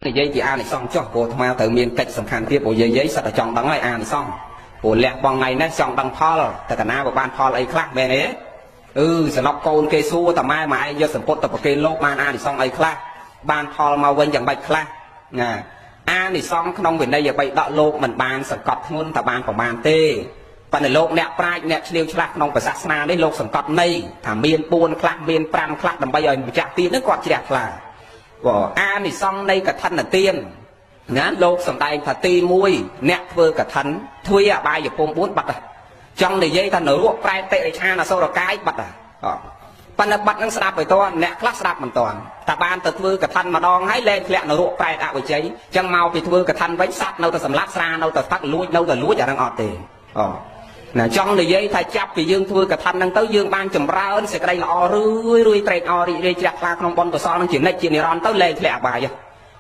និយាយពីអានិសង្សចុះព្រោះអាត្មាត្រូវមានកិច្ចសំខាន់ទៀតព្រោះយាយសិតតែចង់ដឹងហើយអានិសង្សព្រោះលះបងថ្ងៃនេះចង់ដឹងផលតែកណាបើបានផលអីខ្លះមែនទេអឺសំណប់កូនគេសួរតាម៉ែម៉ែឯងយកសម្ពុតទៅប្រគេនលោកបានអានិសង្សអីខ្លះបានផលមកវិញយ៉ាងម៉េចខ្លះណាអានិសង្សក្នុងវិន័យបិដកលោកមិនបានសង្កត់ធ្ងន់តែបានប្រមាណទេប៉ុន្តែលោកអ្នកប្រាជ្ញអ្នកឆ្លៀវឆ្លាស់ក្នុងសាសនានេះលោកសង្កត់ន័យថាមាន4ខ្លះមាន5ខ្លះដើម្បីឲ្យម្ចាស់ទាននឹងគាត់ជ្រះថ្លាបើអានិសង្សនៃកឋិនទានណាលោកសំដែងថាទី1អ្នកធ្វើកឋិនទ្វាអបាយភូមិ4បាត់ចង់និយាយថានរកប្រែតិរិឆានអសុរកាយបាត់ប៉ុន្តែបាត់នឹងស្ដាប់ឲ្យតន់អ្នកខ្លះស្ដាប់មិនតន់តែបានទៅធ្វើកឋិនម្ដងហើយលែងធ្លាក់នរកប្រែតអវិជ័យចឹងមកពីធ្វើកឋិនវិញសត្វនៅតែសម្លាប់ស្រានៅតែផឹកលួចនៅតែលួចអានឹងអត់ទេអូណាចង់និយាយថាចាប់ពីយើងធ្វើកឋិនហ្នឹងទៅយើងបានចម្រើនសេចក្តីល្អរឿយរឿយត្រេកអររីករាយជ្រះថ្លាក្នុងបុណ្យកុសលនឹងជានិច្ចជានិរន្តរ៍ទៅលែងធ្លាក់អបាយ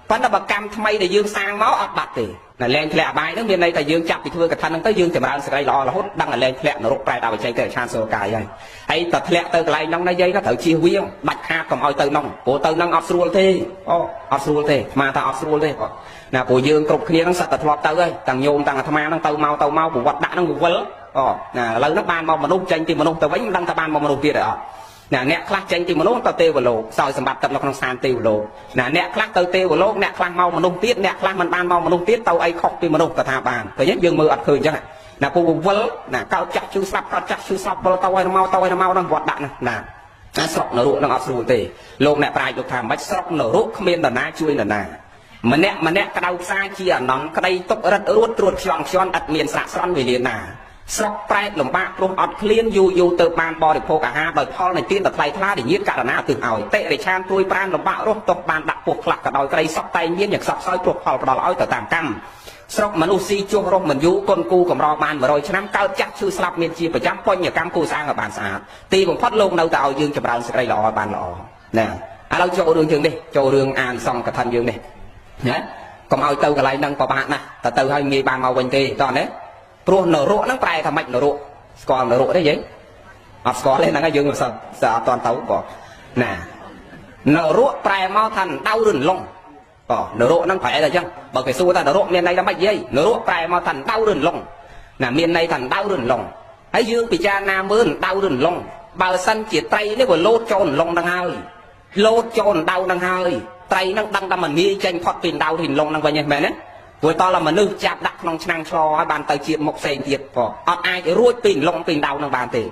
ប៉ុន្តែបើកម្មថ្មីដែលយើងសាងមកអត់បាត់ទេណាលែងធ្លាក់អបាយហ្នឹងមានន័យថាយើងចាប់ពីធ្វើកឋិនហ្នឹងទៅយើងចម្រើនសេចក្តីល្អរហូតដឹងតែលែងធ្លាក់នរកប្រែតអវិជ័យទៅឆានសូរកាយហើយហើយតធ្លាក់ទៅកន្លែងហ្នឹងណាយាយក៏ត្រូវជៀសវាងដាច់ខាតកុំឲ្យទៅហ្នឹងព្រោះទៅហ្នឹងអត់ស្រួលទេអូអត់ស្រួលទេអាថាអត់ស្រួលទេណាព្រោះយើងគ្រប់គ្នាហ្នឹងសត្វតែធ្លាប់ទៅហើយទាំងញោមទាំងអាត្មាហ្នឹងទៅមកទៅមកប្រវត្តិដាក់ហ្នឹងវិលអូណាឥឡូវហ្នឹងបានមកមនុស្សចេញពីមនុស្សទៅវិញមិនដឹងថាបានមកមនុស្សទៀតទេអត់ណាអ្នកខ្លះចេញពីមនុស្សទៅទេវលោកសោយសម្បត្តិទឹកនៅក្នុងស្ថានទេវលោកណាអ្នកខ្លះទៅទេវលោកអ្នកខ្លះមកមនុស្សទៀតអ្នកខ្លះមិនបានមកមនុស្សទៀតទៅអីខុសពីមនុស្សក៏ថាបានឃើញយើងមើលអត់ឃើញអញ្ចឹងណាពូវិលណាកោតចាស់ឈឺស្លាប់កោតចាស់ឈឺស្លាប់វិលទៅឲ្យមកទៅឲ្យមកហ្នឹងវត្តដាក់ណាណាស្រុកនរកហ្នឹងអត់ស្រួលទេលោកអ្នកប្រាជ្ញលោកថាមិនស្រុកនរកគ្មាននរណាជួយនរណាម្នាក់ម្នាក់ក្តៅផ្សាជាអនន្តក្តីទុករឹតរួតត្រួតខ្យន់ខ្យន់ឥតមានស្រាក់ស្រន់វេលាណាស្រុកប្រែតលំបាកព្រោះអត់ឃ្លានយូរយូរទៅបានបរិភោគអាហារដោយផលនៃទានដ៏ថ្លៃថ្លាដែលញាតករណាឧទ្ទិសឲ្យតិរិឆានទួយប្រានលំបាករស់ទោះបានដាក់ពោះខ្លះក៏ដោយក្តីសក់តែមានយ៉ាងសក់សោយព្រោះផលផ្ដល់ឲ្យទៅតាមកម្មស្រុកមនុស្សស៊ីជួសរស់មិនយូរគុណគូកម្របាន100ឆ្នាំកើតចាស់ឈឺស្លាប់មានជាប្រចាំបញ្ញកម្មគូស្អាងឲ្យបានស្អាតទីបំផុតលោកនៅតែឲ្យយើងចម្រើនសេចក្តីល្អឲ្យបានល្អណាឥឡូវចូលរឿងយើងនេះចូលរឿងអានសង្កឋិនយើងនេះណាកុំឲ្យទៅកន្លែងហ្នឹងពិបាកណាស់តើទៅឲ្យងាយបានមកវិញទេតោះណាព្រោះនរកហ្នឹងប្រែថាម៉េចនរកស្គាល់នរកទេយាយអត់ស្គាល់ទេហ្នឹងហើយយើងមិនសើអត់តាន់ទៅបងណានរកប្រែមកថាដៅឬលងបងនរកហ្នឹងប្រែតែអញ្ចឹងបើគេសួរថានរកមានន័យថាម៉េចយាយនរកប្រែមកថាដៅឬលងណាមានន័យថាដៅឬលងហើយយើងពិចារណាមើលដៅឬលងបើសិនជាត្រីនេះវាលោតចូលលងហ្នឹងហើយលោតចូលដៅហ្នឹងហើយត្រីហ្នឹងដឹងតែមិនងាយចេញផុតពីដៅឬលងហ្នឹងវិញទេមែនទេព្រោះតើមនុស្សចាប់ដាក់ក្នុងឆ្នាំងឆ្លឲ្យបានទៅជាមុខផ្សេងទៀតផងអត់អាចរួចពីលងពីដៅនឹងបានទេ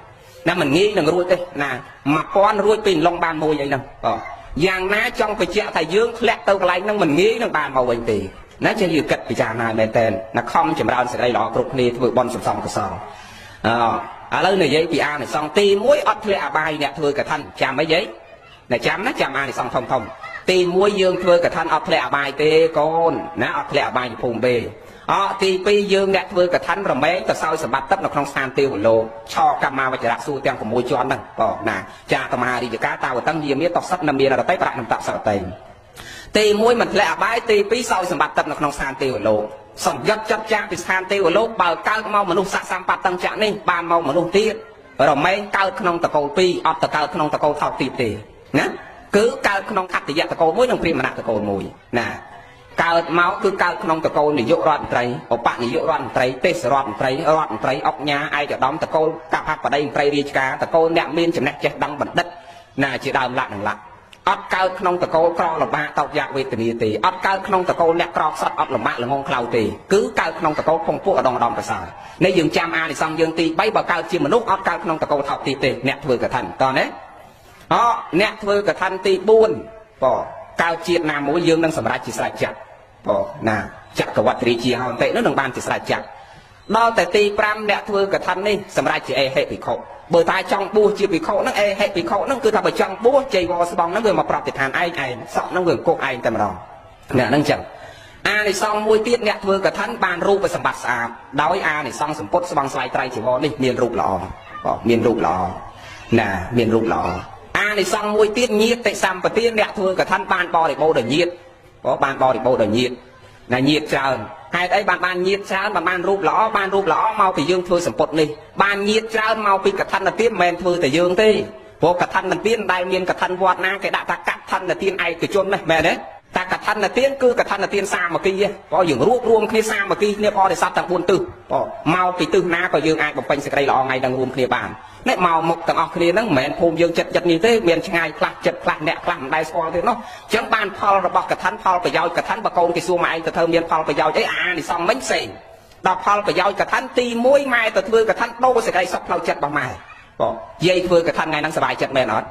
ណាមិនងាយនឹងរួចទេណា1000រួចពីលងបានមួយអីហ្នឹងបងយ៉ាងណាចង់បញ្ជាក់ថាយើងធ្លាក់ទៅកន្លែងហ្នឹងមិនងាយនឹងបានមកវិញទេណាចេះយើងគិតពិចារណាមែនតើណាខំចម្រើនសេចក្តីល្អគ្រប់គ្នាធ្វើបុណ្យសន្សំកុសលអឥឡូវនិយាយពីអានិសង្សទី1អត់ធ្លាក់អបាយអ្នកធ្វើកឋិនចាំអីយាយណាចាំណាចាំអានិសង្សធំធំទី1យើងធ្វើកឋិនអត់ធ្លាក់អបាយទេកូនណាអត់ធ្លាក់អបាយភូមិទេអទី2យើងអ្នកធ្វើកឋិនរមែងទៅសោយសម្បត្តិទឹកនៅក្នុងស្ថានទេវលោកឆកម្មាវចរៈសួរទាំង6ជាន់ហ្នឹងបងណាចាតមហារាជការតាវតឹងយាមាតសិតនមានរតីប្រណន្តសតីទី1មិនធ្លាក់អបាយទី2សោយសម្បត្តិទឹកនៅក្នុងស្ថានទេវលោកសំយត់ចិត្តចាស់ពីស្ថានទេវលោកបើកើតមកមនុស្សស័កសម្បត្តិតឹងចាក់នេះបានមកមនុស្សទៀតរមែងកើតក្នុងតកូល2អត់ទៅកើតក្នុងតកូលថោកទៀតទេណាគឺកើតក្នុងខត្តយៈតកូលមួយនិងព្រាហ្មណតកូលមួយណាកើតមកគឺកើតក្នុងតកូលនាយករដ្ឋមន្ត្រីឧបនាយករដ្ឋមន្ត្រីទេសរដ្ឋមន្ត្រីរដ្ឋមន្ត្រីអុកញ៉ាឯកឧត្តមតកូលកហបតីមន្ត្រីរាជការតកូលអ្នកមានចំណេះចេះដឹងបណ្ឌិតណាជាដើមលក្ខនឹងលក្ខអត់កើតក្នុងតកូលក្រលំបាកតោកយ៉ាកវេទនាទេអត់កើតក្នុងតកូលអ្នកក្រខ្សត់អត់លំបាកល្ងងខ្លៅទេគឺកើតក្នុងតកូលខងពួកឧត្តមឧត្តមប្រសើរនេះយើងចាំអានិសង្សយើងទី3បើកើតជាមនុស្សអត់កើតក្នុងតកូលថោកទាបទេអ្នកធ្វើកឋិនតោះណាអអ្នកធ្វើកឋិនទី4បងកើតជាតិណាមួយយើងនឹងសម្រេចជាស្រេចចក្របងណាចក្រវត្តរាជាហន្តិនោះនឹងបានជាស្រេចចក្រដល់តែទី5អ្នកធ្វើកឋិននេះសម្រេចជាអេហិភិក្ខុបើតែចង់បួសជាភិក្ខុហ្នឹងអេហិភិក្ខុហ្នឹងគឺថាបើចង់បួសជ័យវស្បងហ្នឹងវាមកប្រាប់ទីឋានឯងឯងសក់ហ្នឹងវាអង្គុកឯងតែម្ដងអ្នកហ្នឹងចឹងអានិសង្សមួយទៀតអ្នកធ្វើកឋិនបានរូបសម្បត្តិស្អាតដោយអានិសង្សសម្ពុតស្បងស្លាយត្រៃជីវរនេះមានរូបល្អបងមានរូបល្អណាមានរូបល្អអានិសង្សមួយទៀតញាតិសម្បទាអ្នកធ្វើកឋិនបានបរិបូរដោយញាតិបងបានបរិបូរដោយញាតិណាញាតិច្រើនហេតុអីបានបានញាតិច្រើនបានបានរូបល្អបានរូបល្អមកពីយើងធ្វើសម្ពុតនេះបានញាតិច្រើនមកពីកឋិនទានមិនមែនធ្វើតែយើងទេព្រោះកឋិនទានដែលមានកឋិនវត្តណាគេដាក់ថាកឋិនទានឯកជននេះមែនទេ តែកឋិនទានគឺកឋិនទានសាមគ្គីបងយើងរួបរួមគ្នាសាមគ្គីគ្នាបរិស័ទទាំង4ទិសបងមកពីទិសណាក៏យើងអាចបំពេញសេចក្តីល្អថ្ងៃនឹងរួមគ្នាបាននេះមកមុខទាំងអស់គ្នាហ្នឹងមិនមែនភូមិយើងចិត្តចិត្តនេះទេមានឆ្ងាយខ្លះចិត្តខ្លះអ្នកខ្លះមិនដែលស្គាល់ទេនោះអញ្ចឹងបានផលរបស់កឋិនផលប្រយោជន៍កឋិនបើកូនគេសួរមកឯងទៅធ្វើមានផលប្រយោជន៍អីអានិសង្សមិញផ្សេងដល់ផលប្រយោជន៍កឋិនទី1ម៉ែទៅធ្វើកឋិនដូរសេចក្តីសុខផ្លូវចិត្តរបស់ម៉ែបងយាយធ្វើកឋិនថ្ងៃហ្នឹងសប្បាយចិត្តមែនអត់?